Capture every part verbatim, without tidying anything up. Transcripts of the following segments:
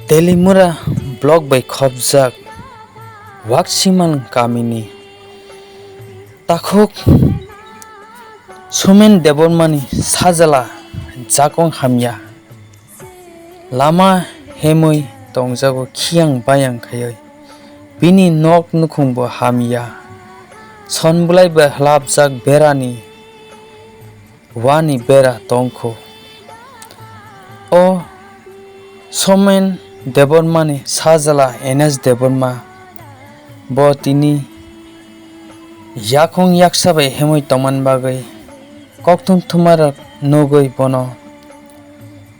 Telimura block bai khopjak Waksiman kamini takhuk Somen Debbarmani sajla jakong hamya. Lama hemwi tongjago khiyang bayang khaiwi. Bini nok nukhungbo hamya. Sonbwlai bai halapjak berani wani bera tongkho. O Somen Debbarmani sajla N S Debbarma bo tini yakung yaksa bai hemwi tongmani bagwi kokthum thumarok nugwi bono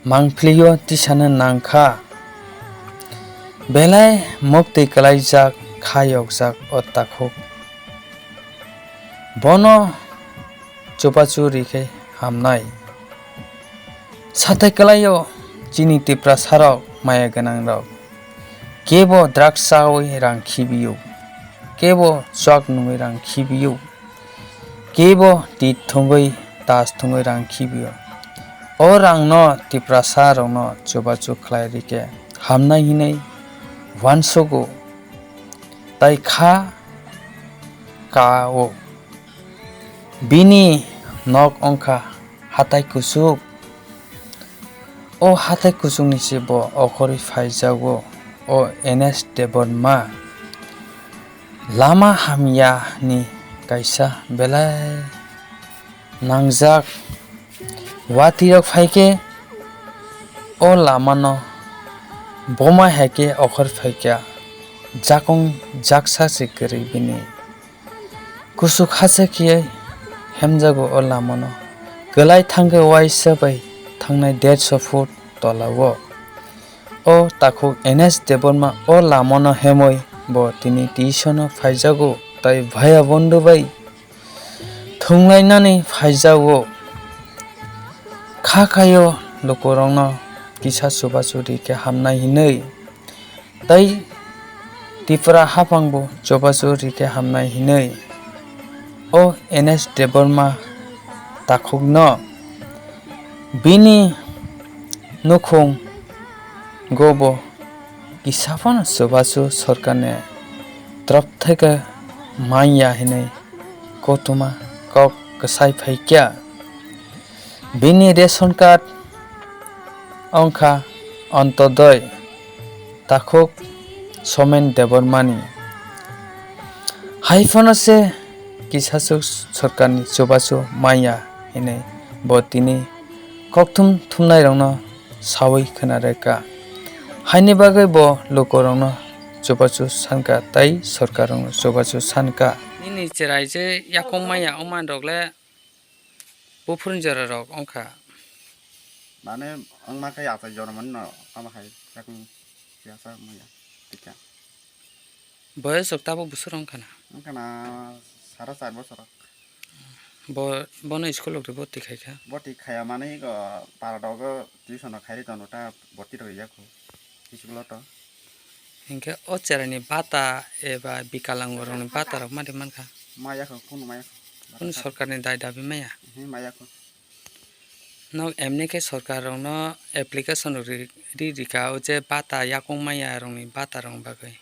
mangphlio tisana nangkha. Belai muktwi kwlaijak kha yokjak o takhuk. Bono chubachu rikhe hamnai. Sathai kwlaio chini Tiprasarok maya gwnangrok. Kebo drugs chawi rang khibio. Kebo chwk nungwi rang khibio. Kebo tit thwngwi tas thwngwi rang khibio. O rangno Tiprasarokno chubachu khlai rikhe hamnai hinwi uansugo. Tai kha ka-o. Bini nok wngkha hatai kuchuk. O hatai kuchukni se bo okhorwi phaijago o N S Debbarma. Lama hamya ni kaisa belai nangjak watwi rok phaikhe o lama no bomai hai khe okhor phaikha jakong jaksa se kwrwi bini. Kuchuk hacha khe hemjago o lamano. Kwlai thangkhe uaisa bai thangnai derso foot tolao. O takhuk N S Debbarma o lamano hemwi bo tini tuition-o phaijago tai bhaiya bondhu bai thwnglainani phaijago. Kha khaio lukurokno kisa chubachu rikhe hamnai hinwi. Tai Tripura haphangbo chubachu rikhe hamnai hinwi o N S Debbarma takhukno bini nukhung gobo kisa phano chubachu sorkarni torop theke manya hinwi koktwma kok kwsai phaikha. Bini ration card wngkha Antyodoi takhuk Somen Debbarmani. Hai phano se kisachuk sorkarni chubachu manya hinwi bo tini kokthum thumnairokno sawi khwna rwkha. Haini bagwi bo lukurokno chubachu sankha tai sorkarrokno chubachu sankha. Nini cherai je yakung manya wngmanrok le buphurni jorarok wngkha. Mane wngma khe achai jora mani no tamo hai yakung yasa manya tikha. Boyos rok tabuk bwswk wngkha na? Wngkha na sara char bosor rok. Bo, bono school rok bhorti khaikha? Bhorti khaya mani go para dogo tuition rok khairi tono ta bhorti rok ya khu school o to. Hinkhe o cherai ni bata eba bikalango rok ni bata rok mari mankha? Maya khu, kunu maya khu. Kunu sorkar ni dai dabi maya? Hi maya khu. Nok emni khe sorkar rokno application rok ri, ri rika o je bata yakung maya rokni bata rok bagwi.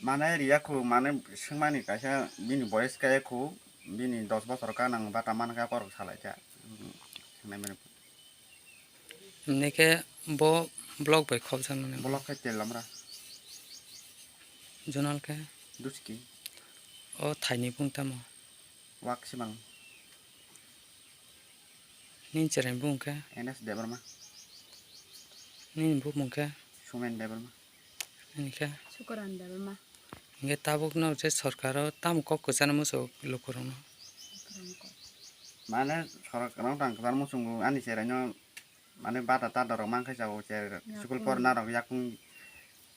Mane riya khu, mane swngmani kaisa bini boyes kaya khu, bini dos bosor ka nang bata man kha borok salai kha. Swngnaimani. Emni khe bo block bai khopjakmani. Block khe Telamra. Zonal khe? Duski. O thaini bung tamo? Wak Simal. Nini chwraini bumung khe? N S Debbarma. Nini bumung khe? Sumen Debbarma. Nini khe? Sukaran Debbarma. Hinkhe tabukno je sorkaro tamo kok kwchana muchungo lukurokno? Mane sorkar rok tang kwchana muchungo ani chwraino mane bata tada rok mankhe chao cher school porna rok yakung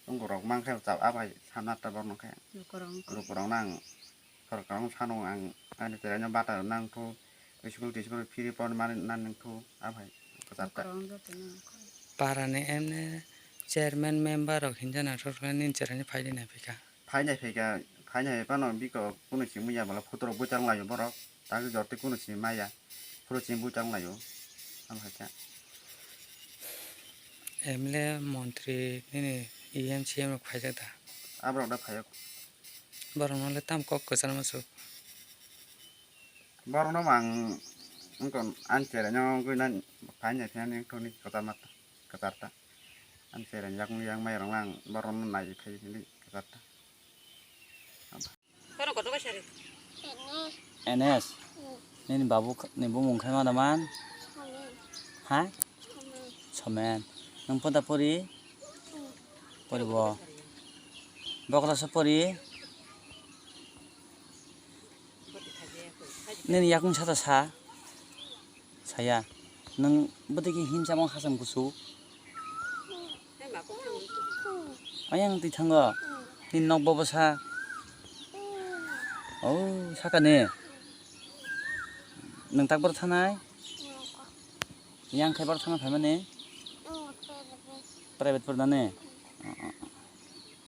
tongo rok mankhe chao abai sana ta borno khe. Lukurok nang. Sorkar ang sano ang ani chwraino bata nangthu, school tiskul free pormani nangthu, aphai kwchar ta. Parani emne chairman member rok hinjana rok nini chwraino phaidi naiphikha. Phainai phaikha, phainai phano biko kunu simi ya bwla photo rok buchang laio borok, tang jorti kunu simi maya, phuru simi buchang laio, aphai kha. M L A montri nini E M C M rok phaijak da? Aborok da phaio. Borok no le tam kok kwchar ma su. Borok no ang wngkha ani cherai no wngwi nani phai nai phai nani wngkha ni kwchar ma ta, kwchar ta. Ani cherai yakung yang mai rong lang borok no nai phai hili kwchar ta. N S. Nini babu ni bumung khai ma da man? Ha? Somen. Nang poda pori? Pori bo. Bokla sa pori? Nini yakung sata sa? Saya. Nang bwtwi khe himsa mo hasam kusu? Ayang twi thango. Nini nok bo bwsa. Oh, saka ni. Nang tak bor thanai? Yang khai bor thana phaimani? Private por dane?